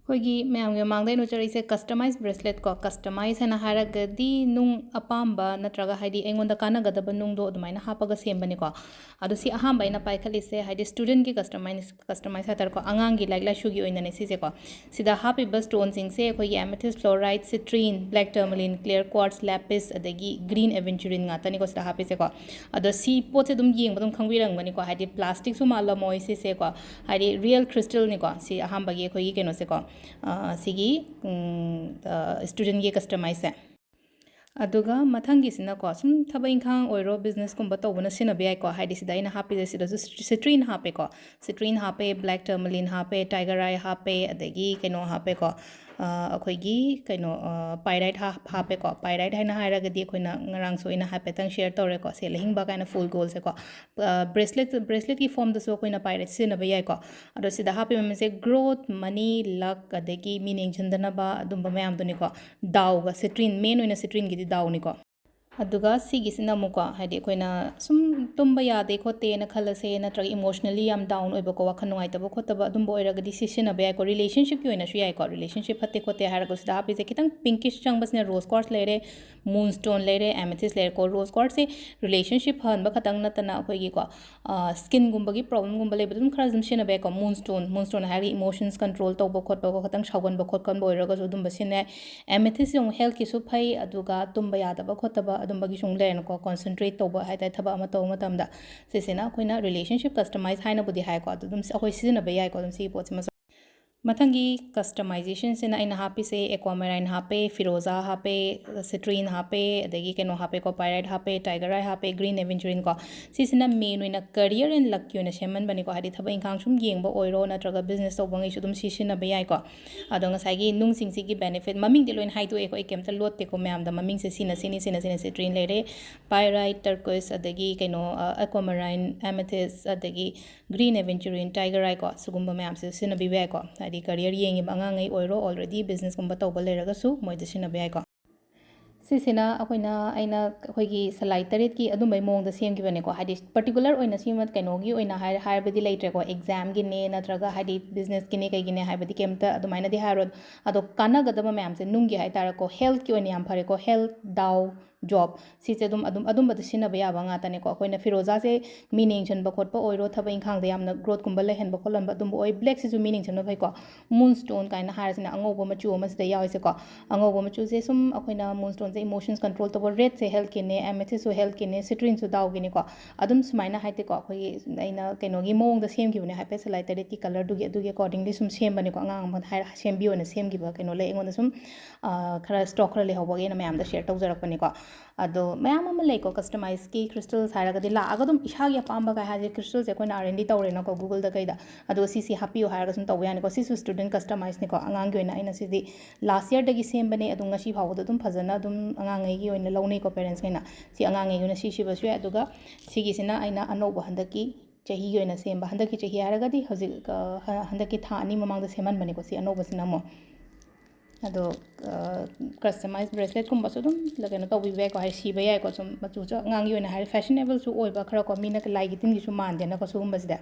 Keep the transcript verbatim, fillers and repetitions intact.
ꯑꯩꯈꯣꯏꯒꯤ ꯃꯌꯥꯝꯒꯤ ꯃꯃꯥꯡꯗ ꯑꯩꯅ ꯎꯠꯆꯔꯛꯏꯁꯦ ꯀꯁꯇꯃꯥꯏꯁ ꯕ꯭ꯔꯦꯁꯂꯦꯠ ꯀꯣ꯫ ꯀꯁꯇꯃꯥꯏꯁ ꯍꯥꯏꯅ ꯍꯥꯏꯔꯒꯗꯤ ꯅꯨꯡ ꯑꯄꯥꯝꯕ ꯅꯠꯇ꯭ꯔꯒ ꯍꯥꯏꯗꯤ ꯑꯩꯉꯣꯟꯗ ꯀꯥꯟꯅꯒꯗꯕ ꯅꯨꯡꯗꯣ ꯑꯗꯨꯃꯥꯏꯅ ꯍꯥꯞꯄꯒ ꯁꯦꯝꯕꯅꯤꯀꯣ꯫ ꯑꯗꯣ ꯁꯤ ꯑꯍꯥꯟꯕ ꯑꯩꯅ ꯄꯥꯏꯈꯠꯂꯤꯁꯦ ꯍꯥꯏꯗꯤ ꯁ꯭ꯇꯨꯗꯦꯟꯠꯀꯤ ꯀꯁꯇꯃꯥꯏꯁ ꯀꯁꯇꯃꯥꯏꯁ ꯍꯥꯏꯇꯥꯔꯦꯀꯣ, ꯑꯉꯥꯡꯒꯤ ꯂꯥꯏꯔꯤꯛ ꯂꯥꯏꯁꯨꯒꯤ ꯑꯣꯏꯅꯅꯦ ꯁꯤꯁꯦꯀꯣ꯫ ꯁꯤꯗ ꯍꯥꯞꯄꯤꯕ ꯁ꯭ꯇꯣꯟꯁꯤꯡꯁꯦ ꯑꯩꯈꯣꯏꯒꯤ amethyst fluoride, citrine, black tourmaline, clear quartz, lapis, ꯑꯗꯒꯤ green aventurine ꯉꯥꯛꯇꯅꯤꯀꯣ ꯁꯤꯗ ꯍꯥꯞꯄꯤꯁꯦꯀꯣ꯫ ꯑꯗꯣ ꯁꯤ ꯄꯣꯠꯁꯦ ꯑꯗꯨꯝ ꯌꯦꯡꯕ ꯑꯗꯨꯝ ꯈꯪꯕꯤꯔꯝꯒꯅꯤꯀꯣ, ꯍꯥꯏꯗꯤ ꯄ꯭ꯂꯥꯁꯇꯤꯛꯁꯨ ꯃꯥꯜꯂꯝꯃꯣꯏ ꯁꯤꯁꯦꯀꯣ, ꯍꯥꯏꯗꯤ ꯔꯤꯌꯦꯜ ꯈ꯭ꯔꯤꯁꯇꯦꯜꯅꯤꯀꯣ꯫ ꯁꯤ ꯑꯍꯥꯟꯕꯒꯤ ꯑꯩꯈꯣꯏꯒꯤ ꯀꯩꯅꯣꯁꯦꯀꯣ, ꯑ, ꯁꯤꯒꯤ, ꯎꯝ, ꯑ, ꯁ꯭ꯇꯨꯗꯦꯟꯠꯀꯤ ꯀꯁꯇꯃꯥꯏꯁꯁꯦ꯫ ꯑꯗꯨꯒ ꯃꯊꯪꯒꯤꯁꯤꯅꯀꯣ, ꯁꯨꯝ ꯊꯕꯛ ꯏꯪꯈꯥꯡ ꯑꯣꯏꯔꯣ, ꯕꯤꯖꯤꯅꯦꯁꯀꯨꯝꯕ ꯇꯧꯕꯅ ꯁꯤꯖꯤꯟꯅꯕ ꯌꯥꯏꯀꯣ꯫ ꯍꯥꯏꯗꯤ ꯁꯤꯗ ꯑꯩꯅ ꯍꯥꯞꯄꯤꯁꯦ ꯁꯤꯗꯁꯨ ꯁꯤꯇ꯭ꯔꯤꯟ ꯍꯥꯞꯄꯦꯀꯣ꯫ ꯁꯤꯇ꯭ꯔꯤꯟ ꯍꯥꯞꯄꯦ, ꯕ꯭ꯂꯦꯛ ꯇꯔꯃꯂꯤꯟ ꯍꯥꯞꯄꯦ, ꯇꯥꯏꯒꯔ ꯑꯥꯏ ꯍꯥꯞꯄꯦ, ꯑꯗꯒꯤ ꯀꯩꯅꯣ ꯍꯥꯞꯄꯦꯀꯣ, ꯑ, ꯑꯩꯈꯣꯏꯒꯤ ꯀꯩꯅꯣ, ꯑ, ꯄꯥꯏꯔꯥꯏꯠ ꯍꯥꯞ-, ꯍꯥꯞꯄꯦꯀꯣ꯫ ꯄꯥꯏꯔꯥꯏꯠ ꯍꯥꯏꯅ ꯍꯥꯏꯔꯒꯗꯤ ꯑꯩꯈꯣꯏꯅ ꯉꯔꯥꯡꯁꯨ ꯑꯩꯅ ꯍꯥꯏꯐꯦꯠꯇꯪ ꯁꯤꯌꯔ ꯇꯧꯔꯦꯀꯣ, ꯁꯦꯜ ꯑꯍꯤꯡꯕ ꯀꯥꯏꯅ ꯐꯨꯜ ꯒꯣꯜꯁꯦꯀꯣ꯫ ꯑ, ꯕ꯭ꯔꯦꯁꯂꯦꯠ, ꯕ꯭ꯔꯦꯁꯂꯦꯠꯀꯤ ꯐꯣꯝꯗꯁꯨ ꯑꯩꯈꯣꯏꯅ ꯄꯥꯏꯔꯥꯏꯠ ꯁꯤꯖꯤꯟꯅꯕ ꯌꯥꯏꯀꯣ꯫ ꯑꯗꯣ ꯁꯤꯗ ꯍꯥꯞꯄꯤꯕ ꯃꯃꯤꯡꯁꯦ growth, money, luck, ꯑꯗꯒꯤ ꯃꯤꯅ ꯌꯦꯡꯁꯤꯟꯗꯅꯕ ꯑꯗꯨꯝꯕ ꯃꯌꯥꯝꯗꯨꯅꯤꯀꯣ꯫ ꯗꯥꯎꯒ ꯁꯤꯇ꯭ꯔꯤꯟ, ꯃꯦꯟ ꯑꯣꯏꯅ ꯁꯤꯇ꯭ꯔꯤꯟꯒꯤꯗꯤ ꯗꯥꯎꯅꯤꯀꯣ꯫ ꯑꯗꯨꯒ ꯁꯤꯒꯤꯁꯤꯅ ꯑꯃꯨꯛꯀꯣ, ꯍꯥꯏꯗꯤ ꯑꯩꯈꯣꯏꯅ ꯁꯨꯝ ꯇꯨꯝꯕ ꯌꯥꯗꯦ ꯈꯣꯠꯇꯦꯅ ꯈꯜꯂꯁꯦ, ꯅꯠꯇ꯭ꯔꯒ ꯏꯃꯣꯁꯅꯦꯜꯂꯤ ꯌꯥꯝ ꯗꯥꯎꯟ ꯑꯣꯏꯕꯀꯣ, ꯋꯥꯈꯜ ꯅꯨꯡꯉꯥꯏꯇꯕ ꯈꯣꯠꯇꯕ ꯑꯗꯨꯝꯕ ꯑꯣꯏꯔꯒꯗꯤ ꯁꯤ ꯁꯤꯖꯤꯟꯅꯕ ꯌꯥꯏꯀꯣ꯫ ꯔꯤꯂꯦꯁꯟꯁꯤꯞꯀꯤ ꯑꯣꯏꯅꯁꯨ ꯌꯥꯏꯀꯣ, ꯔꯤꯂꯦꯁꯟꯁꯤꯞ ꯐꯠꯇꯦ ꯈꯣꯠꯇꯦ ꯍꯥꯏꯔꯒꯁꯨ ꯁꯤꯗ ꯍꯥꯞꯄꯤꯁꯦ ꯈꯤꯇꯪ ꯄꯤꯡꯀꯤꯁ ꯆꯪꯕꯁꯤꯅ ꯔꯣꯁ ꯀ꯭ꯋꯥꯔꯠꯁ ꯂꯩꯔꯦ, ꯃꯨꯟ ꯁ꯭ꯇꯣꯟ ꯂꯩꯔꯦ, ꯑꯦꯃꯦꯊꯤꯁ ꯂꯩꯔꯦꯀꯣ꯫ ꯔꯣꯁ ꯀ꯭ꯋꯥꯔꯠꯁꯦ ꯔꯤꯂꯦꯁꯟꯁꯤꯞ ꯐꯍꯟꯕ ꯈꯛꯇꯪ ꯅꯠꯇꯅ ꯑꯩꯈꯣꯏꯒꯤꯀꯣ, ꯑ, ꯁ꯭ꯀꯤꯟꯒꯨꯝꯕꯒꯤ ꯄ꯭ꯔꯣꯕ꯭ꯂꯦꯝꯒꯨꯝꯕ ꯂꯩꯕꯗ ꯑꯗꯨꯝ ꯈꯔ ꯑꯗꯨꯝ ꯁꯤꯖꯤꯟꯅꯕ ꯌꯥꯏꯀꯣ꯫ ꯃꯨꯟ ꯁ꯭ꯇꯣꯟ, ꯃꯨꯟ ꯁ꯭ꯇꯣꯟ ꯍꯥꯏꯔꯒ ꯏꯃꯣꯁꯟꯁ ꯀꯟꯇ꯭ꯔꯣꯜ ꯇꯧꯕ ꯈꯣꯠꯄꯀꯣ, ꯈꯤꯇꯪ ꯁꯥꯎꯒꯟꯕ ꯈꯣꯠꯀꯟꯕ ꯑꯣꯏꯔꯒꯁꯨ ꯑꯗꯨꯝꯕ ꯁꯤꯖꯤꯟꯅꯩ꯫ ꯑꯦꯃꯦꯊꯤꯁ ꯑꯃꯨꯛ ꯍꯦꯜꯠꯀꯤꯁꯨ ꯐꯩ, ꯑꯗꯨꯒ ꯇꯨꯝꯕ ꯌꯥꯗꯕ ꯈꯣꯠꯇꯕ ꯑꯗꯨꯝꯕꯒꯤꯁꯨ ꯑꯃꯨꯛ ꯂꯩꯔꯦꯅꯀꯣ, ꯀꯣꯟꯁꯦꯟꯇ꯭ꯔꯦꯠ ꯇꯧꯕ ꯍꯥꯏ ꯇꯥꯔꯦ ꯊꯕꯛ ꯑꯃ ꯇꯧꯕ ꯃꯇꯝꯗ꯫ ꯁꯤꯁꯤꯅ ꯑꯩꯈꯣꯏꯅ ꯔꯤꯂꯦꯁꯟꯁꯤꯞ ꯀꯁꯇꯃꯥꯏꯁ ꯍꯥꯏꯅꯕꯨꯗꯤ ꯍꯥꯏꯀꯣ, ꯑꯗꯨ ꯑꯗꯨꯝ ꯑꯩꯈꯣꯏ ꯁꯤꯖꯤꯟꯅꯕ ꯌꯥꯏꯀꯣ ꯑꯗꯨꯝ ꯁꯤꯒꯤ ꯄꯣꯠꯁꯤꯃꯁꯨ꯫ ꯃꯊꯪꯒꯤ ꯀꯁꯇꯃꯥꯏꯖꯦꯁꯟꯁꯤꯅ ꯑꯩꯅ ꯍꯥꯞꯄꯤꯁꯦ ꯑꯦꯀ꯭ꯋꯥꯃꯦꯔꯥꯏꯟ ꯍꯥꯞꯄꯦ, ꯐꯤꯔꯣꯖꯥ ꯍꯥꯞꯄꯦ, ꯁꯤꯇ꯭ꯔꯤꯟ ꯍꯥꯞꯄꯦ, ꯑꯗꯒꯤ ꯀꯩꯅꯣ ꯍꯥꯞꯄꯦꯀꯣ, ꯄꯥꯏꯔꯥꯏꯠ ꯍꯥꯞꯄꯦ, ꯇꯥꯏꯒꯔ ꯑꯥꯏ ꯍꯥꯞꯄꯦ, ꯒ꯭ꯔꯤꯟ ꯑꯦꯚꯦꯟꯆꯨꯔꯤꯟ ꯀꯣ꯫ ꯁꯤꯁꯤꯅ ꯃꯦꯟ ꯑꯣꯏꯅ ꯀꯔꯤꯌꯔ ꯑꯦꯟ ꯂꯛꯀꯤ ꯑꯣꯏꯅ ꯁꯦꯝꯍꯟꯕꯅꯤꯀꯣ꯫ ꯍꯥꯏꯗꯤ ꯊꯕꯛ ꯏꯪꯈꯥꯡ ꯁꯨꯝ ꯌꯦꯡꯕ ꯑꯣꯏꯔꯣ, ꯅꯠꯇ꯭ꯔꯒ ꯕꯤꯖꯤꯅꯦꯁ ꯇꯧꯕꯉꯩꯁꯨ ꯑꯗꯨꯝ ꯁꯤ ꯁꯤꯖꯤꯟꯅꯕ ꯌꯥꯏꯀꯣ꯫ ꯑꯗꯣ ꯉꯁꯥꯏꯒꯤ ꯅꯨꯡꯁꯤꯡꯁꯤꯒꯤ ꯕꯦꯅꯤꯐꯤꯠ ꯃꯃꯤꯡꯗꯤ ꯂꯣꯏꯅ ꯍꯥꯏꯗꯣꯛꯑꯦꯀꯣ, ꯑꯩ ꯀꯩꯝꯇ ꯂꯣꯠꯇꯦꯀꯣ ꯃꯌꯥꯝꯗ꯫ ꯃꯃꯤꯡꯁꯦ ꯁꯤꯅ ꯁꯤꯅꯤ, ꯁꯤꯅ ꯁꯤꯅ ꯁꯤꯇ꯭ꯔꯤꯟ ꯂꯩꯔꯦ, ꯄꯥꯏꯔꯥꯏꯠ, ꯇꯔꯀꯣꯏꯁ, ꯑꯗꯒꯤ ꯀꯩꯅꯣ, ꯑ, ꯑꯦꯀ꯭ꯋꯥꯃꯦꯔꯥꯏꯟ, ꯑꯦꯃꯦꯊꯤꯁ, ꯑꯗꯒꯤ ꯒ꯭ꯔꯤꯟ ꯑꯦꯚꯦꯟꯆꯨꯔꯤꯟ, ꯇꯥꯏꯒꯔ ꯑꯥꯏ ꯀꯣ, ꯁꯤꯒꯨꯝꯕ ꯃꯌꯥꯝꯁꯦ ꯁꯤꯖꯤꯟꯅꯕꯤꯕ ꯌꯥꯏꯀꯣ꯫ ꯍꯥꯏꯗꯤ ꯀꯔꯤꯌꯔ ꯌꯦꯡꯉꯤꯕ ꯑꯉꯥꯡꯉꯩ ꯑꯣꯏꯔꯣ, ꯑꯣꯜꯔꯦꯗꯤ ꯕꯤꯖꯤꯅꯦꯁꯀꯨꯝꯕ ꯇꯧꯕ ꯂꯩꯔꯒꯁꯨ ꯃꯣꯏꯗ ꯁꯤꯖꯤꯟꯅꯕ ꯌꯥꯏꯀꯣ꯫ ꯁꯤꯁꯤꯅ ꯑꯩꯈꯣꯏꯅ ꯑꯩꯅ ꯑꯩꯈꯣꯏꯒꯤ ꯁꯂꯥꯏ ꯇꯔꯦꯠꯀꯤ ꯑꯗꯨꯝꯕꯩ ꯃꯑꯣꯡꯗ ꯁꯦꯝꯈꯤꯕꯅꯦꯀꯣ꯫ ꯍꯥꯏꯗꯤ particular ꯑꯣꯏꯅ ꯁꯤꯃ ꯀꯩꯅꯣꯒꯤ ꯑꯣꯏꯅ ꯍꯥꯏ ꯍꯥꯏꯔꯕꯗꯤ ꯂꯩꯇ꯭ꯔꯦꯀꯣ꯫ Examꯒꯤꯅꯦ ꯅꯠꯇ꯭ꯔꯒ ꯍꯥꯏꯗꯤ businessꯀꯤꯅꯦ ꯀꯩꯒꯤꯅꯦ ꯍꯥꯏꯕꯗꯤ ꯀꯩꯝꯇ ꯑꯗꯨꯃꯥꯏꯅꯗꯤ ꯍꯥꯏꯔꯣ꯫ ꯑꯗꯣ ꯀꯥꯟꯅꯒꯗꯕ ꯃꯌꯥꯝꯁꯦ ꯅꯨꯡꯒꯤ ꯍꯥꯏꯇꯥꯔꯦꯀꯣ, healthꯀꯤ ꯑꯣꯏꯅ ꯌꯥꯝ ꯐꯔꯦꯀꯣ꯫ Health, Dao, Job, ꯁꯤꯁꯦ ꯑꯗꯨꯝ ꯑꯗꯨꯝ ꯑꯗꯨꯝꯕꯗ ꯁꯤꯖꯤꯟꯅꯕ ꯌꯥꯕ ꯉꯥꯛꯇꯅꯦꯀꯣ꯫ ꯑꯩꯈꯣꯏꯅ ꯐꯤꯔꯣꯖꯥꯁꯦ ꯃꯤꯅ ꯌꯦꯡꯁꯤꯟꯕ ꯈꯣꯠꯄ ꯑꯣꯏꯔꯣ, ꯊꯕꯛ ꯏꯪꯈꯥꯡꯗ ꯌꯥꯝꯅ growthꯀꯨꯝꯕ ꯂꯩꯍꯟꯕ ꯈꯣꯠꯍꯟꯕ ꯑꯗꯨꯝꯕ ꯑꯣꯏ꯫ Blackꯁꯤꯁꯨ ꯃꯤꯅ ꯌꯦꯡꯁꯤꯟꯕ ꯐꯩꯀꯣ꯫ Moonstone ꯀꯥꯏꯅ ꯍꯥꯏꯔꯤꯁꯤꯅ ꯑꯉꯧꯕ ꯃꯆꯨ ꯑꯃꯁꯤꯗ ꯌꯥꯎꯔꯤꯁꯦꯀꯣ꯫ ꯑꯉꯧꯕ ꯃꯆꯨꯁꯦ ꯁꯨꯝ ꯑꯩꯈꯣꯏꯅ moonstoneꯁꯦ emotions control ꯇꯧꯕ꯫ Redꯁꯦ healthꯀꯤꯅꯦ, amethystꯁꯨ healthꯀꯤꯅꯦ, citrineꯁꯨ Daoꯒꯤꯅꯦꯀꯣ꯫ ꯑꯗꯨꯝ ꯁꯨꯃꯥꯏꯅ ꯍꯥꯏꯗꯤꯀꯣ, ꯑꯩꯈꯣꯏꯒꯤ ꯑꯩꯅ ꯀꯩꯅꯣꯒꯤ ꯃꯑꯣꯡꯗ ꯁꯦꯝꯈꯤꯕꯅꯦ ꯍꯥꯏꯐꯦꯠ, ꯁꯂꯥꯏ ꯇꯔꯦꯠꯀꯤ colourꯗꯨꯒꯤ, ꯑꯗꯨꯒꯤ accordingly ꯁꯨꯝ ꯁꯦꯝꯕꯅꯦꯀꯣ꯫ ꯑꯉꯥꯡ ꯑꯃ ꯍꯥꯏꯔ ꯁꯦꯝꯕꯤꯌꯣꯅ ꯁꯦꯝꯈꯤꯕ ꯀꯩꯅꯣ ꯂꯩ ꯑꯩꯉꯣꯟꯗ ꯁꯨꯝ, ꯑ, ꯈꯔ stock ꯈꯔ ꯂꯩꯍꯧꯕꯒꯤ ꯑꯩꯅ ꯃꯌꯥꯝꯗ share ꯇꯧꯖꯔꯛꯄꯅꯤꯀꯣ꯫ ꯑꯗꯣ ꯃꯌꯥꯝ ꯑꯃ ꯂꯩꯀꯣ, customizeꯀꯤ crystalꯁ ꯍꯥꯏꯔꯒꯗꯤ ꯂꯥꯛꯑꯒ ꯑꯗꯨꯝ ꯏꯁꯥꯒꯤ ꯑꯄꯥꯝꯕ ꯀꯩ ꯍꯥꯏꯁꯦ, crystalꯁꯦ ꯑꯩꯈꯣꯏꯅ R and D ꯇꯧꯔꯦꯅꯀꯣ Googleꯗ ꯀꯩꯗ, ꯑꯗꯨꯒ ꯁꯤ ꯁꯤ ꯍꯥꯞꯄꯤꯌꯨ ꯍꯥꯏꯔꯒ ꯁꯨꯝ ꯇꯧꯕ ꯌꯥꯅꯤꯀꯣ꯫ ꯁꯤꯁꯨ student customizeꯅꯤꯀꯣ꯫ ꯑꯉꯥꯡꯒꯤ ꯑꯣꯏꯅ ꯑꯩꯅ ꯁꯤꯗꯤ last yearꯗꯒꯤ ꯁꯦꯝꯕꯅꯦ, ꯑꯗꯨꯝ ꯉꯁꯤ ꯐꯥꯎꯕꯗ ꯑꯗꯨꯝ ꯐꯖꯅ ꯑꯗꯨꯝ ꯑꯉꯥꯡꯉꯩꯒꯤ ꯑꯣꯏꯅ ꯂꯧꯅꯩꯀꯣ parentsꯉꯩꯅ꯫ ꯁꯤ ꯑꯉꯥꯡꯉꯩꯒꯤ ꯑꯣꯏꯅ ꯁꯤ ꯁꯤꯕꯁꯨ ꯌꯥꯏ꯫ ꯑꯗꯨꯒ ꯁꯤꯒꯤꯁꯤꯅ ꯑꯩꯅ ꯑꯅꯧꯕ ꯍꯟꯗꯛꯀꯤ ꯆꯍꯤꯒꯤ ꯑꯣꯏꯅ ꯁꯦꯝꯕ, ꯍꯟꯗꯛꯀꯤ ꯆꯍꯤ ꯍꯥꯏꯔꯒꯗꯤ ꯍꯧꯖꯤꯛ, ꯑ, ꯍ-, ꯍꯟꯗꯛꯀꯤ ꯊꯥ ꯑꯅꯤ ꯃꯃꯥꯡꯗ ꯁꯦꯝꯍꯟꯕꯅꯤꯀꯣ ꯁꯤ ꯑꯅꯧꯕꯁꯤꯅ ꯑꯃꯨꯛ꯫ ꯑꯗꯣ, ꯑ, customize braceletꯀꯨꯝꯕꯁꯨ ꯑꯗꯨꯝ ꯀꯩꯅꯣ ꯇꯧꯕꯤꯕ ꯌꯥꯏꯀꯣ, ꯍꯥꯏꯗꯤ ꯁꯤꯕ ꯌꯥꯏꯀꯣ꯫ ꯁꯨꯝ ꯃꯆꯨꯁꯨ ꯑꯉꯥꯡꯒꯤ ꯑꯣꯏꯅ ꯍꯥꯏꯔꯦ, fashionableꯁꯨ ꯑꯣꯏꯕ ꯈꯔꯀꯣ, ꯃꯤꯅ ꯂꯥꯏꯒꯤ ꯇꯤꯟꯒꯤꯁꯨ ꯃꯥꯟꯗꯦꯅꯀꯣ ꯁꯤꯒꯨꯝꯕꯁꯤꯗꯤ꯫